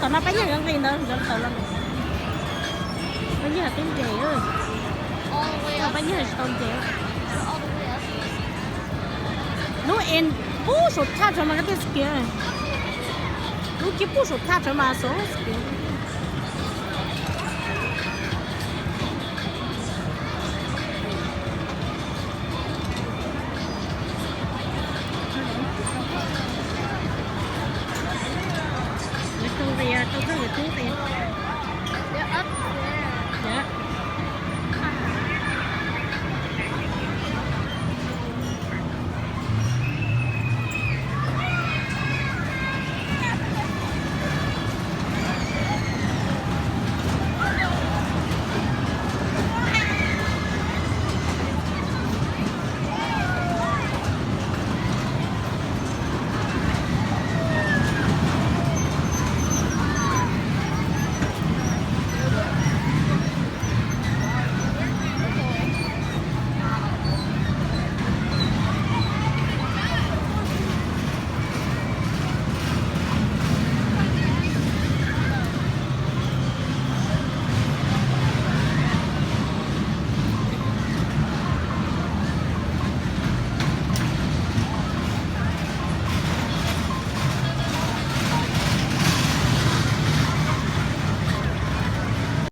Tom no pab Nyiaj nqis ntawd, nqis tawm los. Pab Nyiaj twb nres, pab Nyiaj tsis tau nres. Lub en pub saum thaj tsawv mas koj thiaj skiv. Lub kib pub saum thaj tsawv mas xov skiv. Lawv tau nqis, tau txoj lawv tub nqis.